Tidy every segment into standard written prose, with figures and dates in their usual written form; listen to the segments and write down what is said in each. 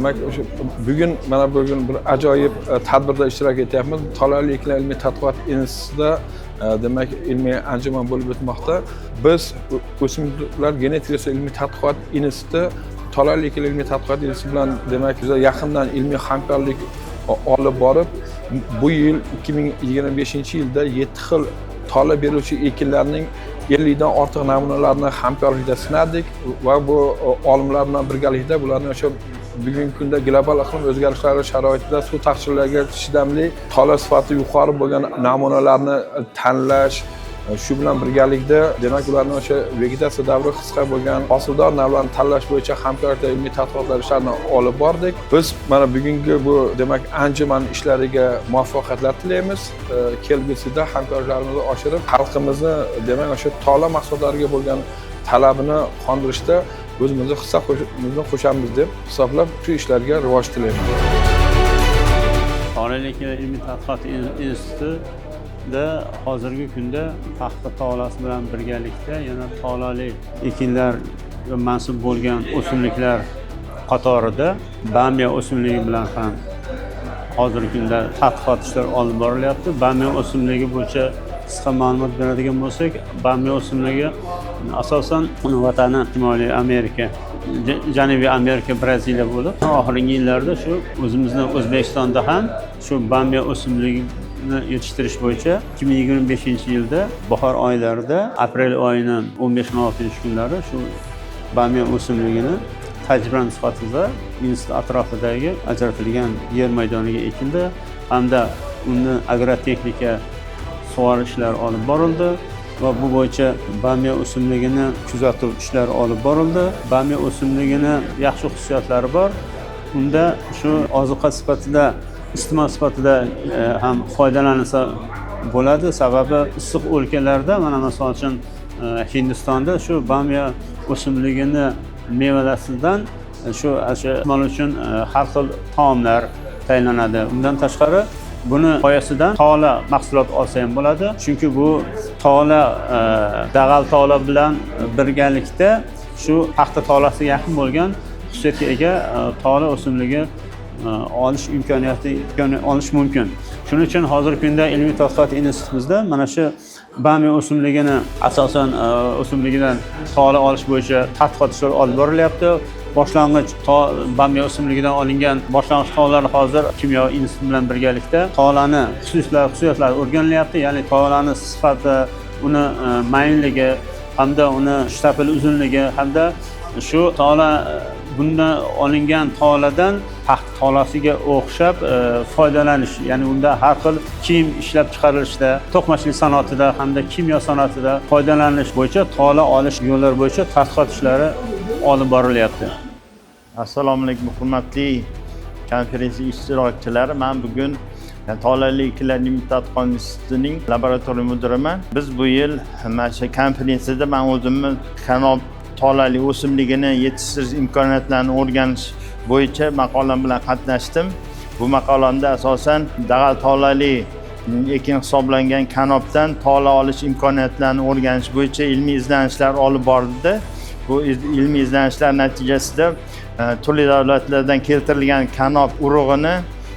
Demak, o'sha bugun, mana bugun bir ajoyib tadbirda ishtirok etyapmiz. Tolali ekinlar ilmiy tadqiqot institutida demak, ilmiy anjuman bo'lib o'tmoqda. Biz O'simliklar genetikasi ilmiy tadqiqot instituti Tolali ekinlar ilmiy tadqiqot instituti bilan, demak, juda yaqindan ilmiy hamkorlik olib borib, bu yil, 2025-yilda 7 xil tola beruvchi ekinlarning 50 dan ortiq namunalarini hamkorlikda sinadik va bu olimlar bilan birgalikda bularni o'sha bugungi kunda global iqlim o'zgarishlari sharoitida suv taqchilligiga chidamli, tola sifati yuqori bo'lgan namunalarni tanlash, shu bilan birgalikda, demak, ularni o'sha vegetatsiya davri qisqa bo'lgan hosildor navlarni tanlash bo'yicha hamkorlikda ilmiy tadqiqotlar ishlarini olib bordik. Biz mana bugungi bu, demak, anjuman ishlariga muvaffaqiyatlar tilaymiz. Kelgusida hamkorliklarimizni oshirib, xalqimizni, demak, o'sha tola mahsulotlariga bo'lgan talabini qondirishda o'zimizni hissamizni qo'shamiz deb hisoblab, shu ishlarga rivoj tilayman. Tolali ekinlar ilmiy tadqiqot institutida hozirgi kunda paxta tolasi bilan birgalikda yana tolali ekinlarga mansub bo'lgan o'simliklar qatorida bamiya o'simligi bilan ham hozirgi kunda tadqiqot ishlari olib borilyapti. Bamiya o'simligi bo'yicha qisqa ma'lumot beradigan bo'lsak, bamiya o'simligi asosan uni vatani Shimoliy Amerika, Janubiy Amerika, Braziliya bo'lib, oxirgi yillarda shu o'zimizni O'zbekistonda ham shu bamiya o'simligini yetishtirish bo'yicha 2025-yilda bahor oylarida, aprel oyini 15-16 kunlari shu bamiya o'simligini tajriba sifatida institut atrofidagi ajratilgan yer maydoniga ekildi hamda uni agrotexnika sug'orish ishlari olib borildi va bu bo'yicha bamiya o'simligini kuzatuv ishlari olib borildi. Bamiya o'simligini yaxshi xususiyatlari bor. Unda shu ozuqa sifatida, iste'mol sifatida ham foydalanilsa bo'ladi. Sababi issiq o'lkalarda, mana misol uchun, Hindistonda shu bamiya o'simligini mevalasidan shu iste'mol uchun har xil taomlar tayyorlanadi. Undan tashqari, buni poyasidan tola mahsulot olsa ham bo'ladi, chunki bu tola dag'al tola bilan birgalikda shu paxta tolasiga yaqin bo'lgan xususiyatga ega tola o'simligi olish imkoniyati olish mumkin. Shuning uchun hozirgi kunda ilmiy tadqiqot institutimizda mana shu bamiya o'simligini asosan o'simligidan tola olish bo'yicha tadqiqot ishlari olib borilyapti. Boshlang'ich bamiya o'simligidan olingan boshlang'ich tolalar hozir kimyo instituti bilan birgalikda tolani xususiyatlari o'rganilyapti, ya'ni tolani sifati, uni mayinligi hamda uni shtapil uzunligi hamda shu tola bundan olingan toladan paxta tolasiga o'xshab foydalanish, ya'ni unda har xil kiyim ishlab chiqarilishda, to'qimachilik sanoatida hamda kimyo sanoatida foydalanish bo'yicha tola olish yo'llari bo'yicha tadqiqot ishlari olib borilyapti. Assalomu alaykum, hurmatli konferensiya ishtirokchilari. Man bugun Tolali ekinlar ilmiy tadqiqot institutining laboratoriya mudiriman. Biz bu yil mana shu konferensiyada man o'zimni kanop tolali o'simligini yetishtirish imkoniyatlarini o'rganish bo'yicha maqolam bilan qatnashdim. Bu maqolamda asosan dag'al tolali ekin hisoblangan kanopdan tola olish imkoniyatlarini o'rganish bo'yicha ilmiy izlanishlar olib borildi. Bu ilmiy izlanishlar natijasida turli davlatlardan keltirilgan kanop urug'ini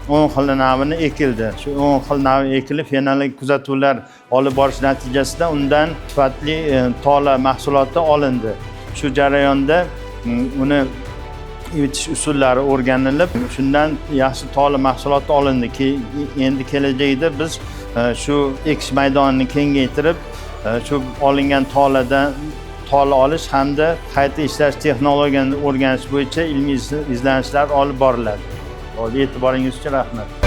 10 xil navini ekildi. Shu 10 xil navi ekilib, fenologik kuzatuvlar olib borish natijasida undan sifatli tola mahsuloti olindi. Shu jarayonda uni ivitish usullari o'rganilib, shundan yaxshi tola mahsuloti olindi. Endi kelajakda biz shu ekish maydonini kengaytirib, shu olingan toladan tola olish hamda qayta ishlash texnologiyani o'rganish bo'yicha ilmiy izlanishlar olib boriladi. E'tiboringiz uchun rahmat.